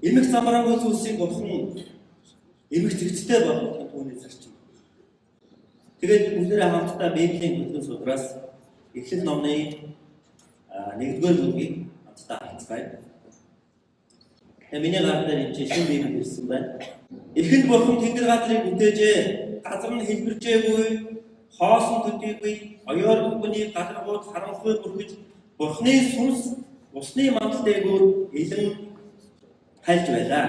Эмх замбраагүй зүйлсийг Бурхан эмх зэгцтэй болгох түүний зарчим. Тэгээд бүгдээрээ хамтдаа Библийн хөдөлгөөн судраас Эхлэл номны 1-р бүлгийг хамтдаа харцгаая. Тэгээ миний гар дээр энэ чинь шинэ Библи ирсэн байна. Эхэнд Бурхан тэнгэр газрыг бүтээжээ. Газар нь хэлбэржээгүй, хоосон төдийгүй, оёор бүхний гадаргууд харанхуй бүрхэж Бурханы сүнс усны мандал дээгүүр элэн хальж байлаа.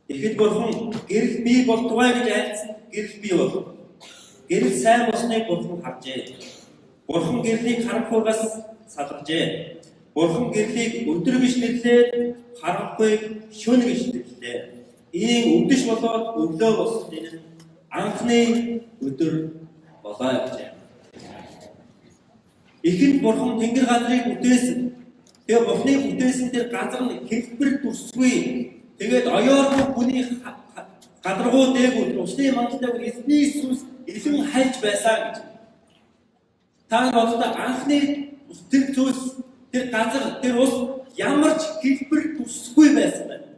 Тэгэхэд Бурхан гэрэл бий болтугай гэж айлдсан, гэрэл бий болов. Гэрэл сайн болсныг Бурхан харжээ. Бурхан гэрлийг харанхуйгаас салгажээ. Бурхан гэрлийг өдөр гэж нэрлээд харанхуйг шөнө гэж нэрлээ. Ийм өвдөш болоод өглөө болсон энэ нь анхны өдөр болоо гэжээ. Эхэнд Бурхан тэнгэр газрыг бүтээсэн. Тэгээ Бурханы бүтээсэн тэр газар нь хэлбэр дүрсгүй. Тэгээд оёоргүй хүний гадаргуу дээгүүр усны мандал дээгүүр эзний сүнс элэн хальж байсан гэж. Та боддоо анхны тэр зүйлс, тэр газар, тэр ус ямар ч хэлбэр дүрсгүй байсан байна.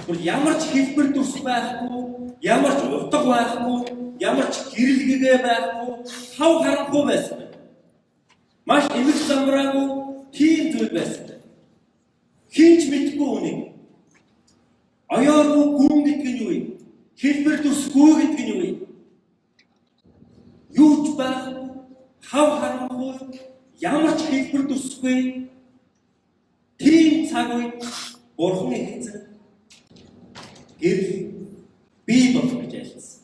Бүр ямар ч хэлбэр дүрс байхгүй, ямар ч утга байхгүй, ямар ч гэрэл гэгээ байхгүй, хав харанхуй байсан байна. Маш эмх замраагүй тийм зүйл байсан байна. Хэн ч мэдэхгүй үнийг. Оёоргүй гүн гэдэг нь юу юм? Хэлбэр дүрсгүй гэдэг нь юу юм? Юу ч байхгүй, хав харанхуй, ямар ч хэлбэр дүрсгүй тийм цаг үед Бурхан их эзэн гэрэл бий болох гэж айлдсан.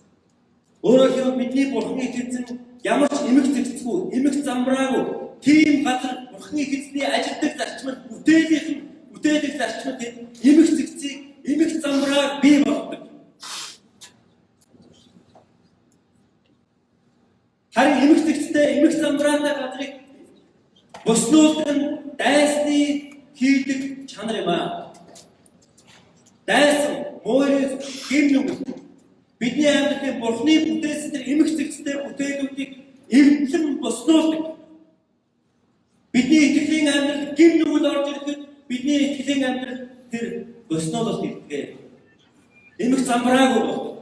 Өөрөөр хэлбэл бидний Бурхан их эзэн ямар ч эмх зэгцгүй, эмх замбраагүй тийм газар Бурхан их эзний ажилдаг зарчмыг бүтээлийнхэн бүтээлэг зарчмыг эмх зэгцийг, эмх замбрааг бий болгодог. Харин эмх зэгцтэй, эмх замбраатай газрыг боснуулдаг нь дайсны хийдэг чанар юм аа. Дайсан, муурын гэм нүгэл бидний амьдралын Бурхны бүтээсэн тэр эмх зэгцтэй бүтээлүүдийг эвдлэн боснуулдаг. Бидний итгэлийн амьдрал гэм нүгэл орж ирэхэд бидний итгэлийн амьдрал тэр боснуулалт ирдэг. Эмх замбраагүй болдог.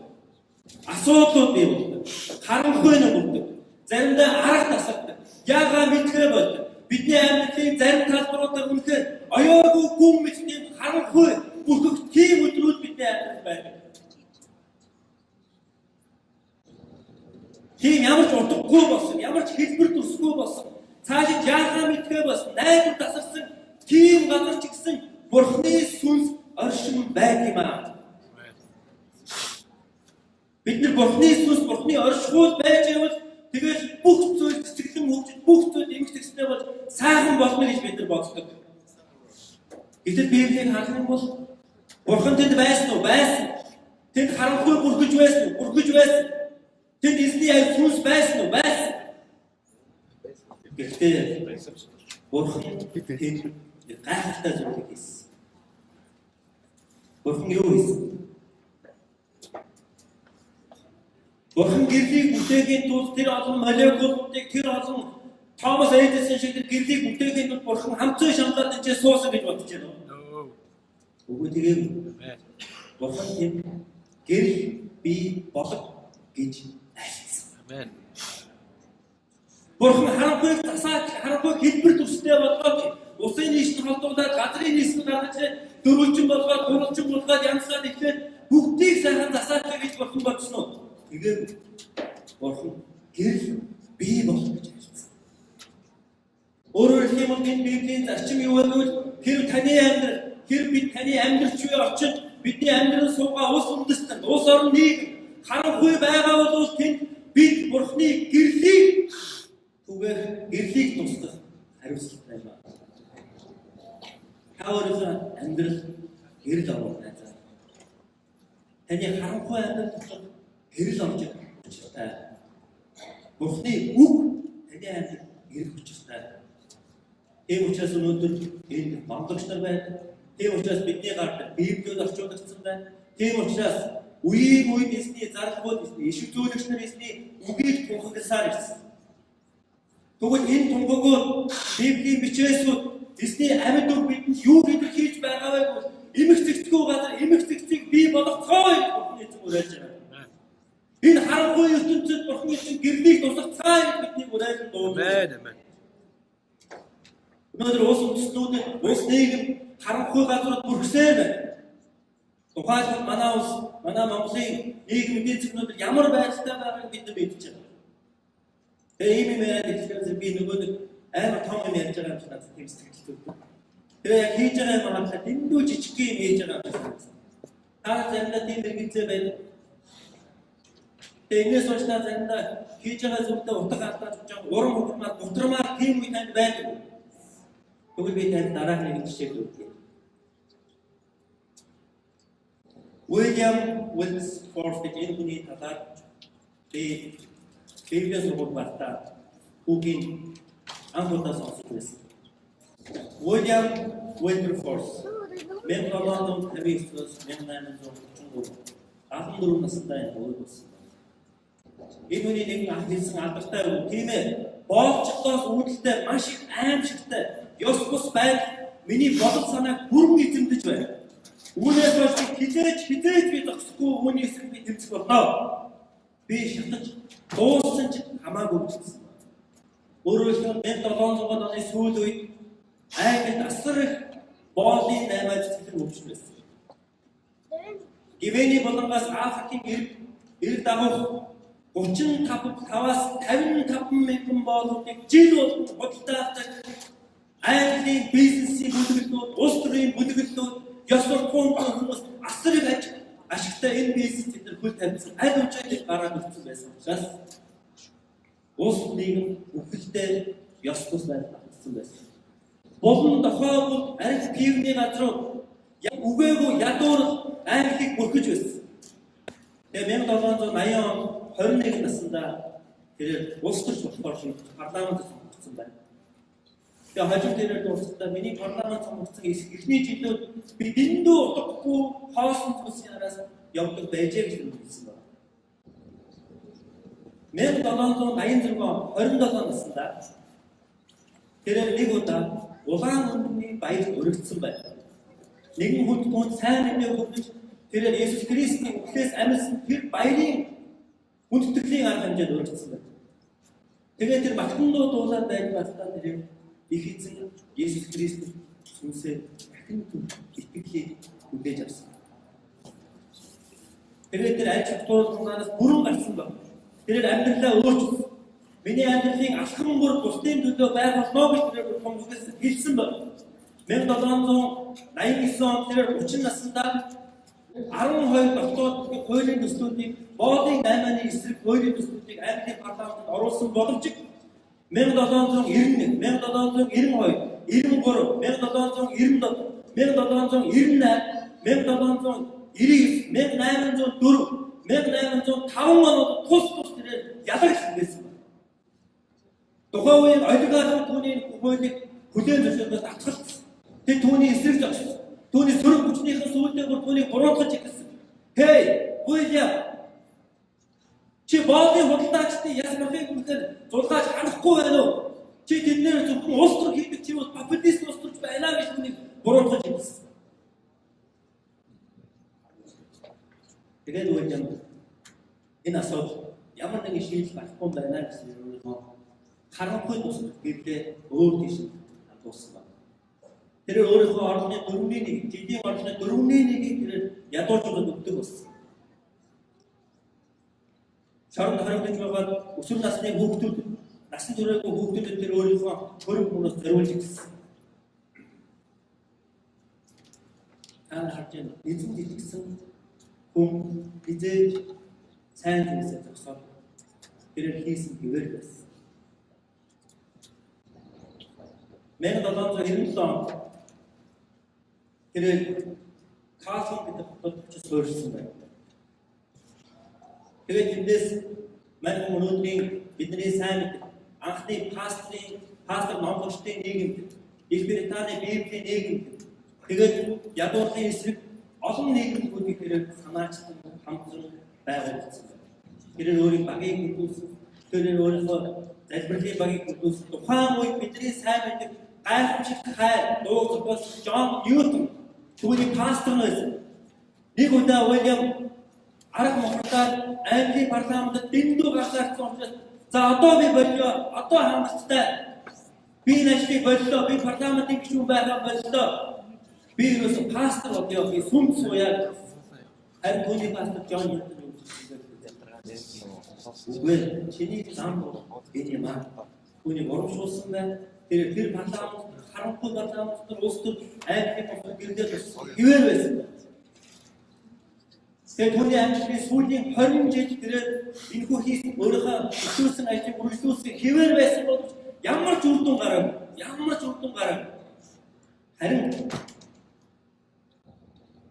Асуудлууд бий болдог. Харанхуй нэг болдог. Заримдаа арга тасардаг. Яагаа мэдхээ болдог. Бидний амьдралын зарим талбаруудаар үнэхээр оёогүй гүн мэт тийм харанхуй бүрхэх тийм өдрүүд бидний амьдрал байдаг. Тийм ямар ч утгагүй болсон, ямар ч хэлбэр дүрсгүй болсон, цаашид яахаа мэдхээ болсон, найдвар тасарсан тийм газар ч гэсэн Бурхны сүнс оршин байдаг юм аа. Бид нар Бурхны сүнс, Бурхны оршихуул байж байвал тэгэл бүх зүйл цэцэглэн хөгжиж, бүх зүйл эмх зэгцтэй болж сайхан болно гэж бид нар боддог. Гэтэл Библийг харах юм бол Бурхан тэнд байсан уу? Байсан. Тэнд харанхуй бүрхэж байсан уу? Бүрхэж байсан. Тэнд эзний аяг сүнс байсан уу? Байсан. Гэхдээ Бурхан тэнд гайхалтай зүйлийг хийсэн. Бурхан юу хийсэн? Бурхан гэрлийг бүтээхийн тулд тэр олон молекулуудыг, тэр олон Томас Эдисон шиг тэр гэрлийг бүтээхийн тулд Бурхан хамцын шамлаад энэ суусан гэж бодож байна уу? Үгүй тэгээд Бурхан тийм гэрэл бий болог гэж айлдсан. Амен. Бурхан харанхуйг засаад, харанхуйг хэлбэр дүрстэй болгоод, усын нийс нь холдуулаад, газрын нийс нь гаргаж дөрвөлжин болгоод, гурвалжин болгоод, янзлаад эхлээд бүгдийг сайхан засаад гэж Бурхан бодсон уу? Тэгээд Бурхан гэрэл бий болох гэж айлдсан. Өөрөөр хэлэх юм бол энэ Библийн зарчим юу вэ гэвэл тэр таны амьдрал, тэр бид таны амьдралч үе орчинд бидний амьдрал суугаа улс үндэстэн, улс орон нийгэм харанхуй байгаа бол тэнд бид Бурханы гэрлийг түгээх, гэрлийг туслах хариуцлагатай юм аа. Та өөрийнхөө амьдрал гэрэл оруулах найзаа. Таны харанхуй амьдрал дотор гэрэл орж ирэх учиртай. Бурханы үг таны амьдрал гэрэл учиртай. Тийм учраас өнөөдөр энд номлогч нар байдаг. Тийм учраас бидний гарт Библиуд орчуулагдсан байна. Тийм учраас үеийн үед эзний зарлагууд, эзний ишиг зөөлөгч нар эзний үгийг тунхагласаар ирсэн. Тэгвэл энэ тунхагууд Библийн бичээсүүд эзний амьд үг бидэнд юу илэрхийлж байгаа вэ гэвэл Эмх зэгцгүй газар эмх зэгцийг бий болгоцгоо гэж Бурхан эзэн уриалж байгаа. Энэ харанхуй ертөнцид Бурхан эзэн гэрлийг тусгацгаая гэж бидний уриалан дуудаж байна. Амен. Өнөөдөр улс үндэстнүүдэд, улс нийгэм харанхуй газрууд бүрхсээр байна. Тухайлбал манай улс, манай Монголын нийгэм эдийн засаг өнөөдөр ямар байдалтай байгааг бид нар мэдж байгаа. Тэгээ ийм юм яриад эхлэхээр би нөгөө нэг амар том юм ярьж байгаа юм шиг надад тийм сэтгэл төрдөг. Тэгээ яг хийж байгаа юм харахад дэндүү жижиг юм хийж байгаа юм шиг санагдсан. Та заримдаа тийм хэрэгцээ байдаг. Тэгээ энэс хойш та заримдаа хийж байгаа зүйлдээ утга алдаад жоохон урам хугармаар, гутрамаар тийм үе танд байдаг. Тэгвэл би танд дараагийн нэг жишээ өгье. William Wilberforce гэж энэ хүний талаар би Библийн сургууль байхдаа хүүгийн анх удаа сонсож байсан. William Wilberforce 1759-өөс 1833 74 настай өвөг болсон. Энэ хүний нэгэн ах хэлсэн алдартай үг, тийм ээ. Боолчлоос үүдэлтэй маш их аимшигтай ёс бус байдал миний бодол санааг бүрэн эзэмдэж байна. Үүнээс хойш би хизээж би зогсохгүй үүний эсрэг би тэмцэх болно. Би шатаж дууссан ч хамаагүй гэсэн. Өөрөөр хэлбэл 1700 оны сүүл үед Англид асар их боолын наймаа цэцгэлэн өвчин байсан. Гивэний булангаас Африкийн эрг дагуух 35-аас 55 мянган боолуудыг жил болгон худалдаа авдаг Английн бизнесийн бүлэглүүд, улс төрийн бүлэглүүд, ёс суртахуунтай хүмүүс асар их ашигтай энэ бизнес тэд нар хөл тавьсан аль учрыг гараад ирсэн байсан учраас улс нийгэм үхэлтэй ёс бус байдал автсан байсан. Булан дохойгүй арх пивний газрууд үгээгүй ядуурл Англиг бүрхэж байсан. Тэгээ 1780 он 21 наснда тэрээр улс төрч болохоор шийдэж парламентд сонгогдсон байна. Тэгээ хожим тэрээр дуусгахдаа миний парламент сонгогдсон эхний жилүүд би дэндүү утгагүй хоосон зүйлсийн араас явдаг байжээ гэж хэлсэн байна. 1786 он 27 наснда тэрээр нэг удаа улаан нүдний баярт өргөцсөн байна. Нэгэн хүнд түүнд сайн мэдээ хүргэж тэрээр Есүс Христийн үхлээс амьсан тэр баярын хүндэтгэлийн арга хэмжээнд өргөцсөн байна. Тэгээд тэр магтан дуу дуулаад байж байхдаа тэрээр их эзэн Есүс Христ сүнсээр дахин итгэлийг хүлээж авсан. Тэгээд тэр аж ахуйнаас бүрэн гарсан баг. Тэрээр амьдралаа өөрчилсөн. Миний амьдралын алхам бүр бусдын төлөө байх болно гэж тэрээр томсгос хэлсэн баг. 1789 онд тэрээр 30 наснда 12 дотоод хуулийн төслүүдийг боолын 8-ны эсрэг хуулийн төслүүдийг Английн парламентэд оруулсан боловч 1791, 1792, 93, 1797, 1798, 1799, 1804, 1805 онууд тус тус тэрээр ялагдсан байсан. Тухайн үеийн олигарх түүний хуулийг хүлээн зөвшөөрөхөөс татгалцсан. Тэр түүний эсрэг зогссон. Түүний сөрөг хүчнийхэн сүүлдээ бүр түүнийг буруутгаж эхэлсэн. Хей, Уильям, чи боолын худалдаачдын яс махыг үнэхээр зулгааж ханахгүй байна уу? Чи тэднээр зөвхөн улс төр хийдэг чи бол популист улс төрч байна гэж түүнийг буруутгаж эхэлсэн. Тэгээд Уильям энэ асуудал ямар нэгэн шийдэл гарахгүй байна гэсэн өөрийнхөө харанхуй тусах гэрлээ өөр тийш хандуулсан байна. Тэр өөрийнхөө орлогын 4-ний 1, жилийн орлогын 4-ний 1-ийг тэр ядуучуудад өгдөг болсон. Шоронд хоригдож байгаа өсвөр насны хүүхдүүд, насан туршаагүй хүүхдүүдэд тэр өөрийнхөө хөрөнгө мөнгөөс зориулж ирсэн. Та харж байна. Эзэнд итгэсэн хүн хизээж сайн зүйлсээ зогсоод тэрээр хийсэн гэвэр байсан. 1797 онд тэрээр Калвин гэдэг хотод очиж суурьсан байна. Тэгээд тэндээс мань хүн өнөөдрийн бидний сайн мэддэг анхны пастор номлогчдын нийгэм, Их Британий Библийн нийгэм, тэгээд ядуурлын эсрэг олон нийгэмлэгүүдийг тэрээр санаачлан хамтран байгуулсан байна. Тэрээр өөрийн багийг бүрдүүлсэн, тэрээр өөрийнхөө залбирлын багийг бүрдүүлсэн. Тухайн үед бидний сайн мэддэг гайхамшигт хайр дуу зохиолч Джон Ньютон Түүний пастор нь байсан. Нэг удаа Уильям арга мохордоор Английн парламентод дэндүү гарсан учраас за одоо би боллоо, одоо хангалттай. Би энэ ажлыг боллоо, би парламентын гишүүн байхаа боллоо. Би ерөөсөн пастор болъё, би сүмд сууя. Харин түүний пастор Джон Хилтон юу гэсэн бэ? Үгүй ээ, чиний зам бол энэ юм аа. Түүнийг урамшуулсан байна. Тэр парламент, харанхуй парламент нар улс төр Английн босгог гэрлээ туссан хэвээр байсан байна. Тэгээд түүний амьдралын сүүлийн 20 жил тэрээр энэхүү хийсэн өөрийнхөө төлөөсөн ажлыг үргэлжлүүлсэн хэвээр байсан боловч ямар ч үр дүн гараагүй. Ямар ч үр дүн гараагүй. Харин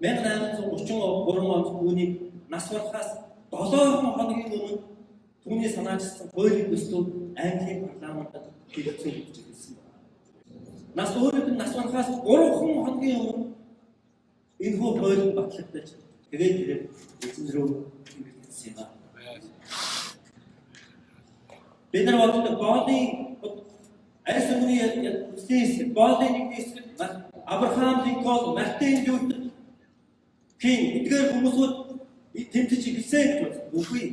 1833 онд түүнийг нас барахаас 7 хоногийн өмнө түүний санаачилсан хуулийн төслүүд Английн парламентод хэлэлцээ хийж ирсэн байна. Нас өөрөөр нь нас барахаас 3 хоногийн өмнө энэхүү хууль батлагдаж тэгээд тэрээр эзэн рүү ингэсэн юм аа. Бид нар боддог боолын арьс өнгөний хэсэг, боолын нэгний хэсэг Абрахам Линкольн, Мартин Лютер Кинг эдгээр хүмүүсүүд тэмцэж эхэлсэн гэж боддог. Үгүй.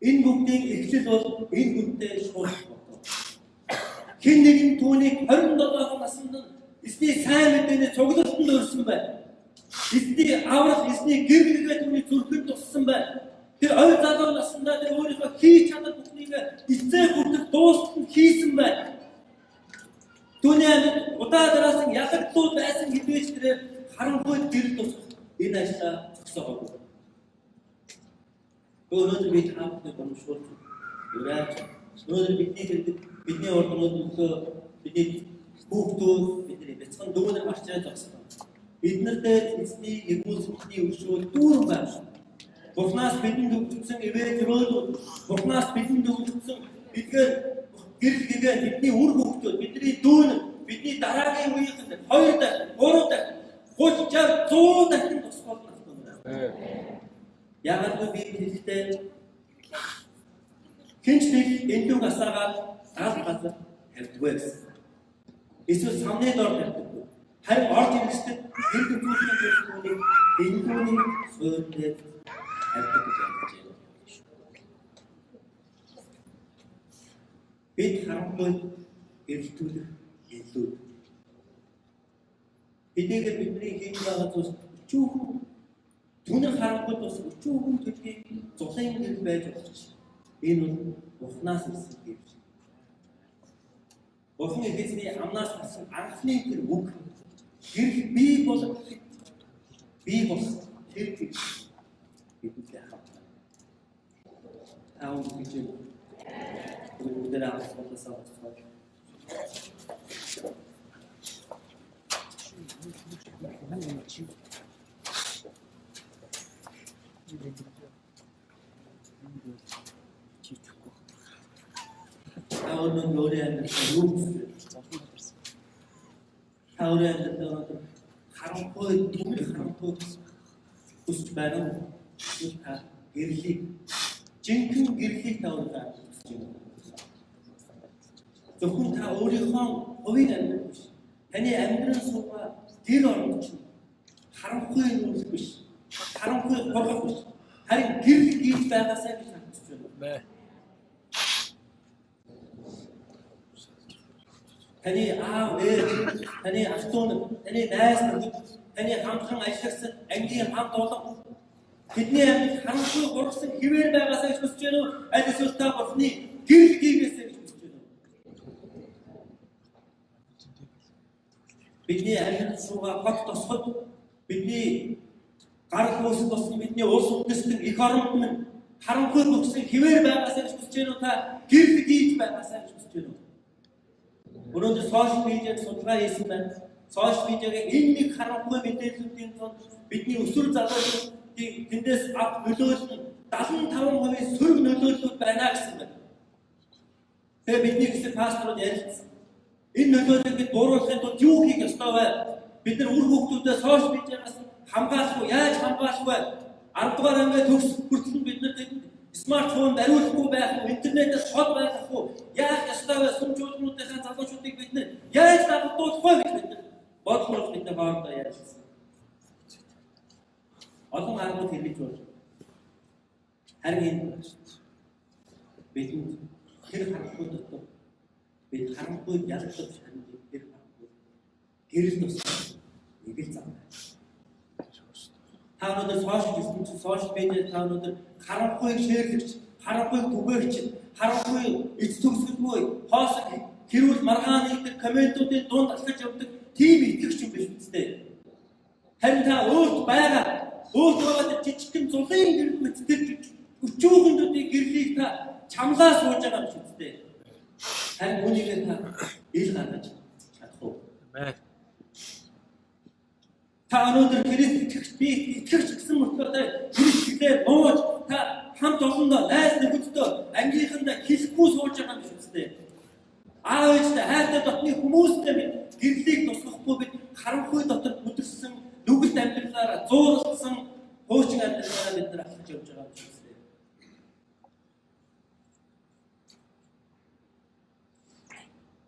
Энэ бүгдийн эхлэл бол энэ хүнтэй шууд бодов. Хэн нэгэн түүнийг 27 наснд нь эзний сайн мэдээний цуглалтанд өрсөн байна. Эзний аврал, эзний гэр гэгээ түүний зүрхэнд туссан байна. Тэр ой залуу наснда тэр өөрийнхөө хийж чадах бүхнийг эцээ хүртэл дуустал нь хийсэн байна. Түүний амьд удаа дараасан ялагдлууд байсан гэдгийг тэрээр харанхуйд гэрэл тусах энэ ажлаа зогсоогоогүй. Өнөөдөр би та бүхнийг гомшуулж уриалж өнөөдөр бидний хэрэг бидний урд өнөөдөр бидний хүүхдүүд бидний бяцхан дүүнер гарч ирээд зогссон. Бид нар дээр эзний эргүүл бидний өршөөл дүүрэн байна. Бурханаас бидэнд өгсөн ивэл өрөөлүүд, Бурханаас бидэнд өгсөн эдгээр гэрэл гэгээ бидний үр хүүхдүүд, бидний дүүнер, бидний дараагийн үеийнхэнд 2 дахин, 3 дахин, 30, 60, 100 дахин тус болно. Яагаад гэвэл би хэлэхдээ хинч нэг эндүг асаагаад гал газар тавьдгүй гэсэн. Эсвэл самны дор тавьдаггүй. Харин орж ирэхдээ гэр бүлийн зүйлсүүдийг эндүүний суурь дээр тавьдаг гэж ярьж байна. Бид харанхуй эрэлтүүлэх илүү. Хэдийгээр бидний хийж байгаа зүйлс өчүүхэн түнэр харанхуй тус өчүүхэн төлгийн зулын гэрэл байж болох ч энэ бол Бурханаас ирсэн гэвч. Бурхан их эзний амнаас гарсан анхны тэр үг гэрэл бий болох бий болсон тэр гэж бидэнтэй хамт байна. Та бүхэн гэж бүгдээрээ авах болсоо. Та өнөөдөр өөрийн амьдралаа юу хүсэж байна? Та өөрийн амьдралаа өнөөдөр харанхуй түнэр харанхуй хүсэж байна уу? Эсвэл та гэрлийг, жинхэнэ гэрлийг та өөрийнхөө хүсэж байна уу? Зөвхөн та өөрийнхөө хувийн амьдрал биш. Таны амьдрал суугаа гэр оронд чинь харанхуй нүүрлэх биш. Харанхуй хургах биш. Харин гэрэл хийж байгаасай гэж хүсэж байна. Таны аав ээж, таны ах дүү нар, таны найз нөхөд, таны хамтран ажиллагсан ангийн хамт олон тэдний амьдрал харанхуй хургасан хэвээр байгаасай гэж хүсэж байна уу? Аль эсвэл та Бурхны гэрэл хийгээсэй гэж хүсэж байна уу? Бидний амьдрал суугаа хот тосгод бидний гарал үүсэл болсон бидний улс үндэстэн эх оронд минь харанхуй төгсөн хэвээр байгаасай гэж хүсэж байна уу? Та гэрэл хийж байгаасай гэж хүсэж байна уу? Өнөөдөр сошиал медиад судалгаа хийсэн байна. Сошиал медиагийн энэ нэг харанхуй мэдээллүүдийн тунд бидний өсвөр залуучуудын тэндээс авах нөлөөлөл нь 75% сөрөг нөлөөллүүд байна гэсэн байна. Тэгээ бидний хэсэг пасторууд ярилцсан. Энэ нөлөөллийг бид бууруулахын тулд юу хийх ёстой вэ? Бид нар үр хүүхдүүдэд сошиал медиагаас хамгаалах уу? Яаж хамгаалах вэ? 10 дугаар анги төгс хүртэл бид нар тэнд смартфон бариулахгүй байх уу? Интернетээс хол байх уу? Яах ёстой вэ? Сүм чуулгануудынхаа залуучуудыг бид нар яаж дагуулах вэ гэж бид нар бодлоод бид нар хоорондоо ярилцсан. Олон аргууд хэрэглэж болно. Харин энэ бидэнд тэр харанхуй дотор бид харанхуйг ялгаж харин тэр харанхуй гэрэл тусах нэг л зам байна. Та өнөөдөр сошиал ертөнцийн сошиал медиа та өнөөдөр харанхуйг шеэрлэгч, харанхуйг түгээгч, харанхуй эц төгсгөлгүй хоосог хэрүүл маргаан нэгдэг комментуудын дунд алхаж явдаг тийм итгэгч юм биш үстэй. Харин та өөрт байгаа жижигхэн зулын гэрэл мэт тэр өчүүхэндүүдийн гэрлийг та чамлаа сууж байгаа юм биш үстэй. Харин үүнийг та ил гаргаж чадах уу? Амен. Та өнөөдөр Христ итгэгч, би итгэгч гэсэн мөртлөө Христлээ нууж та хамт олондоо найз нөхөддөө ангийнхандаа хэлэхгүй сууж байгаа юм биш үстэй. Аав ээжтэй хайртай дотны хүмүүстэй бид гэрлийг тусгахгүй бид харанхуй дотор бүдэрсэн нүгэлт амьдралаараа зууралдсан хуучин амьдралаараа бид нар алхаж явж байгаа юм биш үстэй.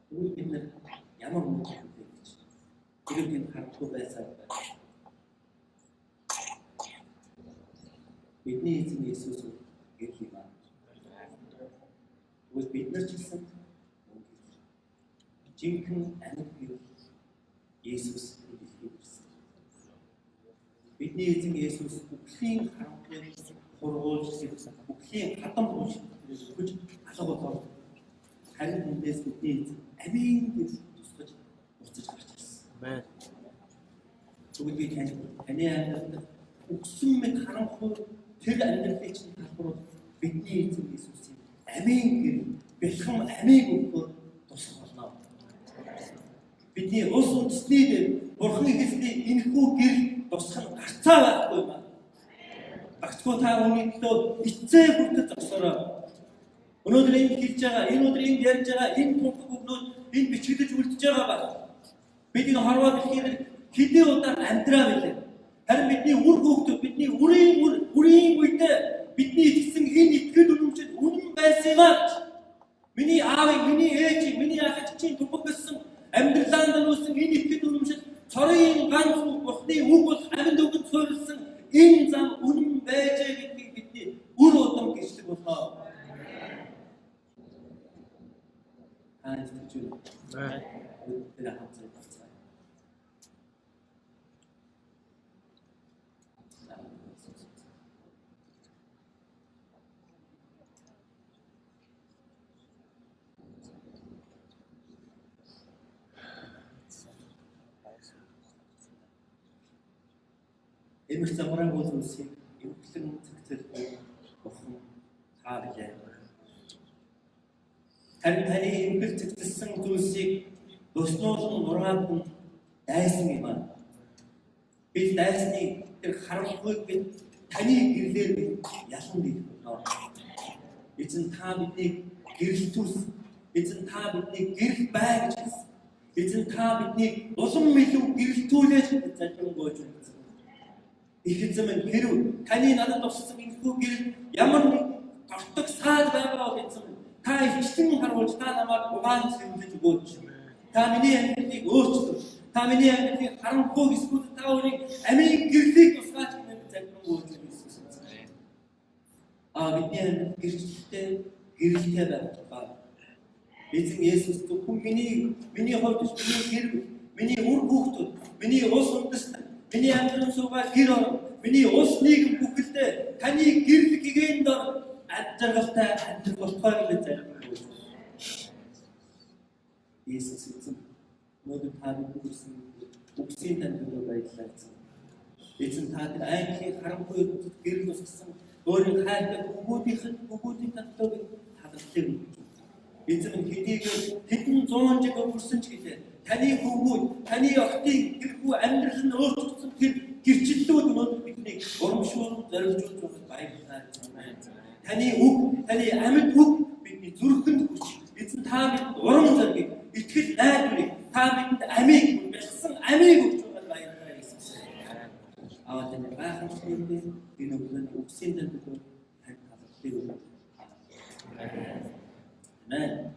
Тэгвэл бид нар ямар мөн вэ гэж. Тэгвэл бид харанхуй байсаар байна. Бидний эзэн Иесус гэрэл юм аа. Тэгвэл бид нар ч гэсэн жинхэнэ амьд гэрэл Иесус дэлхийд ирсэн. Бидний эзэн Иесус үхлийн харанхуйг хургуулж ирсэн. Үхлийн хадам өгөж алга болов. Харин тэндээс бидний эзэн амийн гэрэл тусгаж буцаж гарч ирсэн. Амен. Тэгвэл би таны амьдралд үгсэн мэт харанхуй тэр амьдралыг чинь талбарууд бидний эзэн Иесусийн амийн гэрэл, бэлхэм амийг өгөхөөр тусах болно. Бидний улс үндэсний дээр Бурхны хэлсний энэхүү гэрэл тусах нь гарцаа байхгүй юм аа. Багцгүй та үүний төлөө эцээ хүртэл зогсоорой. Өнөөдөр энд хэлж байгаа, энэ өдөр энд ярьж байгаа энэ тунхаг үгнүүд энд бичигдэж үлдэж байгаа ба. Бид энэ хорвоо дэлхийд хэдий удаа амьдраа билээ. Харин бидний үр хүүхдүүд, бидний үрийн үр, үрийн үедээ бидний итгэсэн энэ итгэл үнэмшил үнэн байсан юм аа. Миний аавыг, миний ээжийг, миний ах эгчийн тунхагласан амьдралаа дөрвсөн энэ итгэл үнэмшил цорын ганц Бурхны үг бол амьд үгэнд суурилсан энэ зам үнэн байжээ гэдгийг бидний үр удам гэрчлэх болно. Та итгэж байна. Тэр хамт залцгаая. Эмх замраагүй зүйлсийг эмхлэн цэгцэлгүй Бурхан та билээ. Харин таны эмхэл цэгцэлсэн зүйлсийг өснөөлөн нураад хүн дайсан юм аа. Бид дайсны тэр харанхуйг бид таны гэрлээр бид ялан дийлэх болно. Эзэн та биднийг гэрэлтүүлсэн. Эзэн та биднийг гэрэл бай гэж хэлсэн. Эзэн та биднийг улам илүү гэрэлтүүлээж залбирanгуйж байна. Их эзэн минь хэрв таны надад туссан энэхүү гэрэл ямар нэг дортог саад байгаа бол эзэн минь та илчлэн харуулж та намайг угаан цэвэрлэж өгөөч. Та миний амьдралыг өөрчлөөч. Та миний амьдралыг харанхуй эсвэл та өөрийн амийн гэрлийг тусгаач хэмээн залбирanгуйж Иесус. Бидний амьдрал гэрчлэлтэй, гэрэлтэй байх. Эзэн Иесус зөвхөн миний хувьд биш, миний гэр, миний үр хүүхдүүд, миний улс үндэстэн, миний амьдрал суугаа гэр орон, миний улс нийгэм бүхэлдээ таны гэрэл гэгээн дор ад жаргалтай амьдрах болтугай гэж залбирanгуйж. Иесус эзэн өнөөдөр та бидэнд өгсөн үгсийн танд төлөө баярлалаа эзэн. Эзэн та тэр английн харанхуй ертөнцид гэрэл тусгасан өөрийн хайртай хүмүүдийн төлөө бид талархлыг өгч. Эзэн минь хэдийгээр хэдэн зуун жил өнгөрсөн ч гэлээ таны хөвгүүд, таны охтын тэрхүү амьдрал нь өөрчлөгдсөн тэр гэрчлэлүүд өнөөдөр биднийг урамшуулан зориулж байгаад баярлалаа. Таны үг, таны амьд үг бидний зүрхэнд хүрч эзэн та бидэнд урам зориг, итгэл найдварыг, та бидэнд амийг, бяцсан амийг өгч байгаад баярлалаа Иесус. Аа таны гайхамшигт энэ өглөөний үгсийн танд төлөө танд талархлыг өгье. Амен.